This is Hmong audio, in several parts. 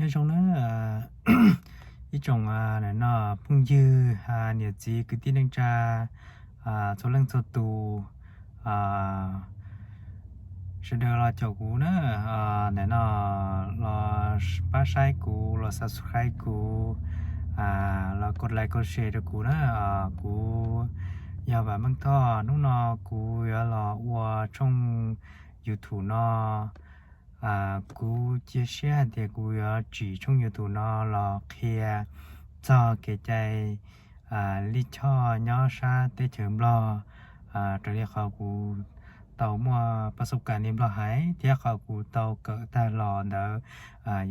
Nyob zoo na, ib tsoom phooj ywg, niam txiv kwv tij neej tsa txhua leej txhua tus, sawv daws los caum kuv na, ntawm no los pab saib kuv, los subscribe kuv, los kos like kos share rau kuv na. Kuv yog Vam Meej Thoj. Hnub no kuv yuav los ua tshooj YouTube no. Kuv cia siab hais tias kuv yuav tsim tshooj YouTube no los qhia txog kev cai lij choj nyob sab teb chaws Nplog, raws li qhov kuv tau muaj pas xub kas li Nplog hais thiab qhov kuv tau kawm tag los ntawd,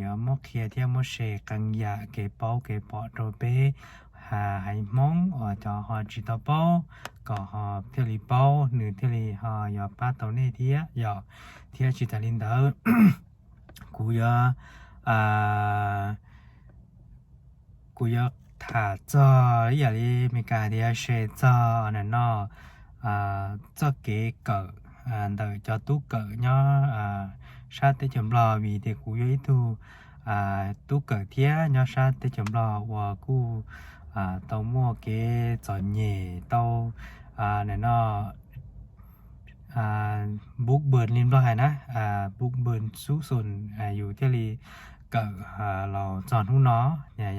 yuav muab qhia thiab muab share qee yam kev paub kev pom rau peb haiv Hmoob uas cov ho tsis tau paub, kom ho thiaj li paub, nws thiaj li ho yuav pab tau nej thiab yom. Thiab tsis tas li ntawd, kuv yuav kuv yuav tham txog ib yam li Meskas tias share txog no, txoj kev kawm ntawm cov tub kawm nyob sab teb chaws Nplog, vim tias kuv yog ib tug tub kawm thiab nyob sab teb chaws Nplog uas kuj tau muaj kev txom nyem tau no book burn li Nplog hais na, book burn xub xus yus thiaj li kawm los txog hnub no.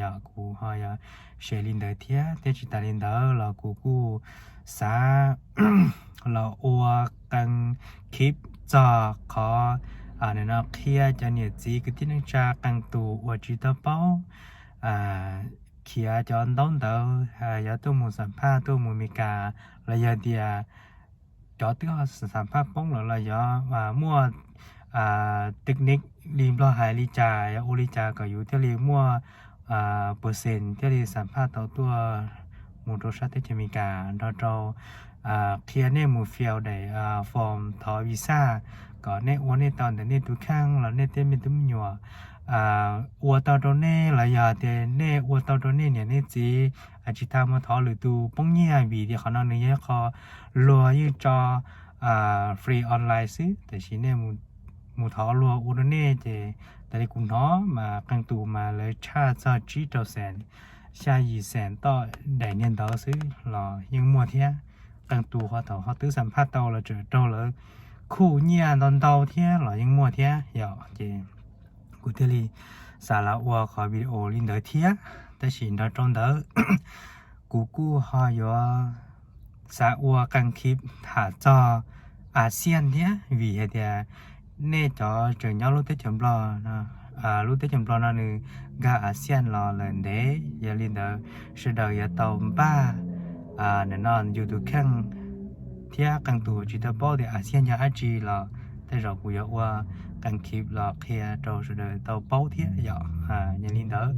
Yog kuv ho yuav share li ntawd thiab, thiab tsis tas li ntawd los kuv kuj xav los ua qee clip txog qhov no qhia cov niam txiv kwv tij neej tsa qee tus uas tsis tau paub khiav cov ntaub ntawv yuav tuaj mus xam phaj tuaj mus Meskas los yog tias cov twb xam phaj poob lawm los yog muaj technique li Nplog hais li cas, yuav ua li cas kom yus thiaj li muaj percent thiaj li xam phaj tau tuaj mus rau sab teb chaws Amelikas, nrog rau qhia nej mus fill daim form thov visa kom nej ua nej tau ntawm nej tus kheej los nej tej me tub me nyuam ua tau rau nej los yog tias nej ua tau rau nej niam nej txiv, tsis tas mus thov lwm tus poob nyiaj, vim tias qhov no nws yog ib qho luag yeej tso free online xwb, tiam sis nej mus thov luag ua rau nej ces tas li kuv hnov mas qee tus mas lawv tshaj txog tsib rau xees, xya yim xees toj daim niag ntawd xwb los yeej muaj thiab. Qee tus ho thaum ho twb xam phaj tau los tseem raug lawv khuj nyiaj ntau ntau thiab los yeej muaj thiab yom. Ces kuv thiaj li xav los ua qhov video li ntawd thiab. Tab sis nrog rau ntawd kuv kuj ho yuav xav ua qee clip tham txog ASEAN thiab, vim hais tias nej cov tseem nyob lub teb chaws Nplog, lub teb chaws Nplog no nws nkag ASEAN los lawm ntev, yog li ntawd sawv daws yuav tau npaj no yus tus kheej thiab qee tus tsis tau paub tias ASEAN yog dab tsi los tej zaum kuv yuav ua qee clip los qhia rau sawv daws tau paub thiab yom. Yog li ntawd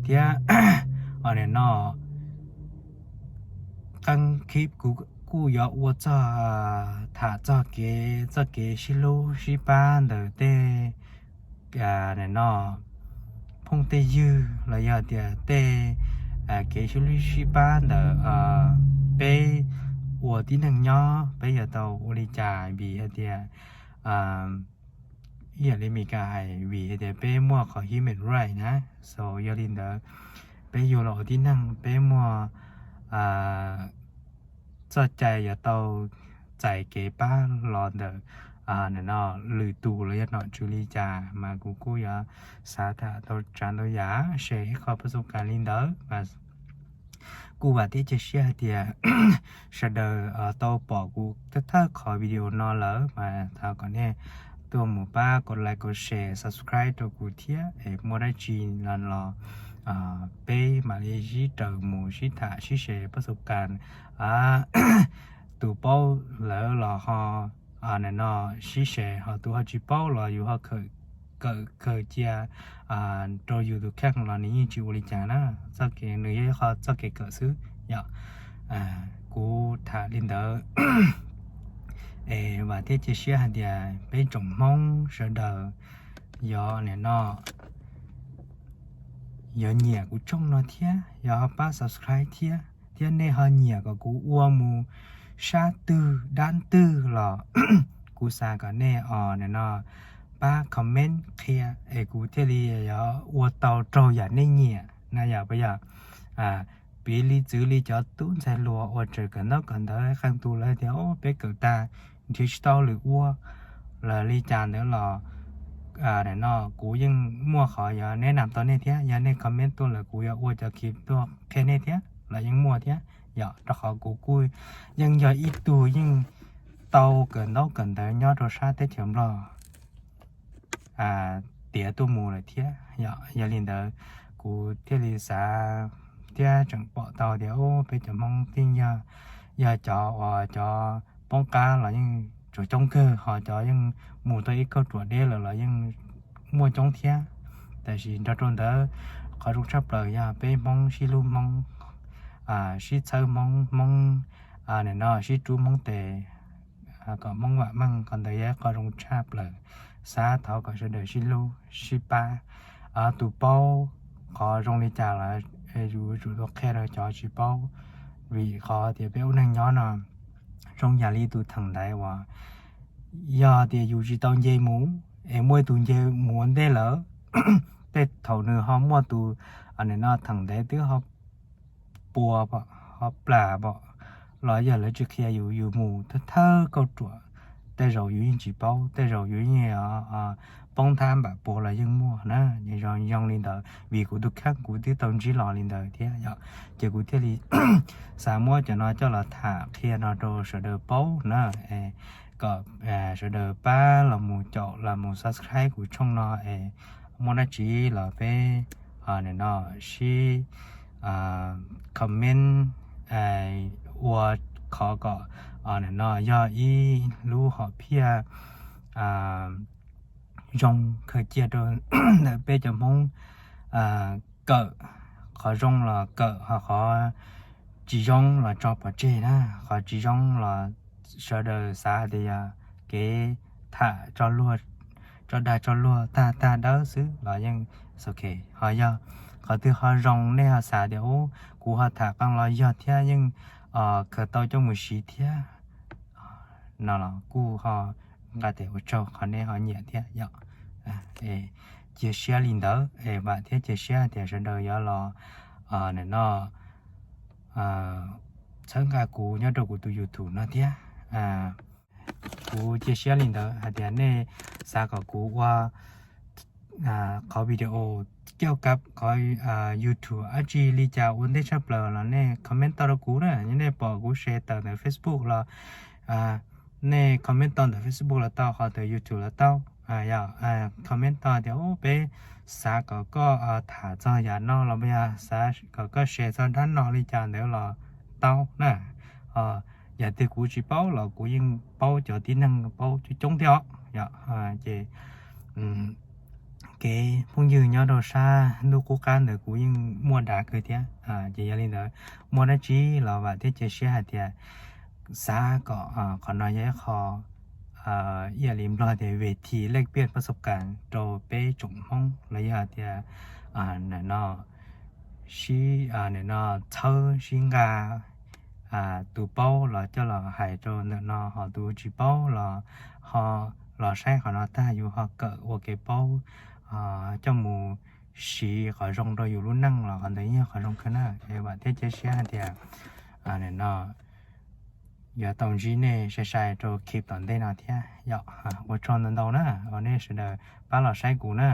thiab no qee clip kuv kuj yuav ua txog tham txog kev, txoj kev sib hlub sib pab ntawm tej no phooj tej ywg los yog tias tej kev sib hlub sib pab ntawm peb ua tib neeg nyob peb yuav tau ua li cas, vim hais tias ib yam li Meskas hais, vim hais tias peb muaj qhov human right na, so yog li ntawd peb yug los ua tib neeg peb muaj txoj cai yuav tau txais kev pab los ntawm no lwm tus los yog nom tswv li cas, mas kuv kuj yuav xav tham tau tsav ntau yam, share ib qho pas xub kas li ntawd mas kuj vam thiab cia siab hais tias sawv daws tau pom kuv thawj thawj qhov video no lawm mas thov kom nej tuaj mus pab kos like kos share subscribe rau kuv thiab, es muaj dab tsi los los peb mam li sib raws mus sib tham sib share pas xub kas tus paub lawm los ho no sib share, ho tus ho tsis paub los yus ho kawm khaws cia rau yus tus kheej los nws yeej tsis ua li cas na. Txoj kev nws yog ib qho txoj kev kawm xwb yom. Kuv tham li ntawd Es vam thiab cia siab hais tias peb tsoom Hmoob sawv daws yog nim no yuav nyiam kuv channel no thiab yog ho pab subscribe thiab, thiab nej ho nyiam kom kuv ua mus sab twg dab twg los kuv xav kom nej nim no pab comment qhia es kuv thiaj li yuav ua tau raug yam nej nyiam na yom. Puas yog? Piv li txwv li cov tub ntxhais hluas uas tseem kawm ntaub kawm ntawv qee tus lawv tias, o, peb kawm tag nrhiav tsis tau lwm ua los li cas ntawd los nim no kuv yeej muaj qhov yuav neb nam tau nej thiab. Yog nej comment tuaj lawm kuv yuav ua cov clip tuaj qhia nej thiab los yeej muaj thiab yom, rau qhov kuv kuj yeej yog ib tug yeej tau kawm ntaub kawm ntawv nyob rau sab teb chaws Nplog tiav tuaj mus lawm thiab yom. Yog li ntawd kuv thiaj li xav thiab tseem pom tau tias, o, peb cov Hmoob tib yog, yog cov uas cov poob qab los yeej tsuas coob kawg, ho cov yeej mus tau ib kauj ruam deb lawm los yeej muaj coob thiab. Tab sis nrog rau ntawd qhov zoo tshaj plaws yog peb Hmoob sib hlub Hmoob, sib txhawb Hmoob, Hmoob nim no sib rub Hmoob tes kom Hmoob vam meej, qhov ntawd yog qhov zoo tshaj plaws. Xav thov kom sawv daws sib hlub sib pab. Tus paub qhov zoo li cas los yus yuav tsum tau qhia rau cov tsis paub, vim qhov tias peb ua neeg nyob no zoo yam li tus theem ntaiv uas yog tias yus tsis tau nce mus es muaj ib tug nce mus ua ntej lawm, tej thaum nws ho muaj tus nim no theem ntaiv twb ho puas pom ho plam pom los yog lawv tsis qhia yus, yus mus thawj thawj kauj ruam, tej zaum yus yeej tsis paub, tej zaum yus yeej poob thab npam puas los yeej muaj na. Zoo zoo li ntawd vim kuv tus kheej kuv twb tau ntsib los li ntawd thiab yom, ces kuv thiaj li xav muab cov no coj los tham qhia no rau sawv daws paub na. Kom sawv daws pab los mus caum los mus subscribe kuv channel no es muaj dab tsi los peb nim no sib comment ua qhov kom nim no yog ib lub hom phiaj zoo khaws cia rau ntawm peb cov Hmoob kawm, qhov zoo los kawm, ho qhov tsis zoo los tso pov tseg na. Qhov tsis zoo los sawv daws xav tias yog kev tham tso dag tso luag tag tag dawb xwb los yeej ok. Ho yog qhov twg ho zoo nej ho xav tias, u, kuv ho tham qee los yog thiab yeej khaws tau coj mus siv thiab no los kuj ho nqa tes ua tsaug qhov nej ho nyiam thiab yom. Cia siab li ntawd es vam thiab cia siab tias sawv daws yuav los nim no txhawb nqa kuv nyob rau kuv tus YouTube no thiab. Kuv cia siab li ntawd hais tias nej xav kom kuv ua qhov video coj kab qhov YouTube dab tsi li cas ua ntej tshaj plaws los nej comment tau rau kuv na. Yog nej pom kuv share tawm ntawm Facebook los nej comment tau ntawm Facebook los tau, ho ntawm YouTube los tau. Yog comment tau tias, u, peb xav kom koj tham txog yam no los yog xav kom koj share txog dab no li cas ntawd los tau na. Yam twg kuv tsis paub los kuv yeej paub cov tib neeg paub coob coob thiab os. Ces kev phooj ywg nyob rau sab ntuj qub qab ntawd kuv yeej muaj dav kawg thiab. Ces yog li ntawd muaj dab tsi los vam thiab cia siab hais tias xav kom qhov no yog ib qho ib yam li Nplog tias ves thi lej piaj pab xov kas rau peb tsoom Hmoob los yog tias nim no sib, nim no txhawb sib nqa, tus paub los coj los hais rau ntawm no, ho tus tsis paub los ho los saib qhov no tag yus ho kawm ua kev paub coj mus siv qhov zoo rau yus lub neej los qhov ntawd yog qhov zoo kawg na. Es vam thiab cia siab hais tias nim no yuav tau ntsib nej sai sai rau clip tom ntej no thiab yom. Ua tsaug ntau ntau na uas nej sawv daws pab los saib kuv na.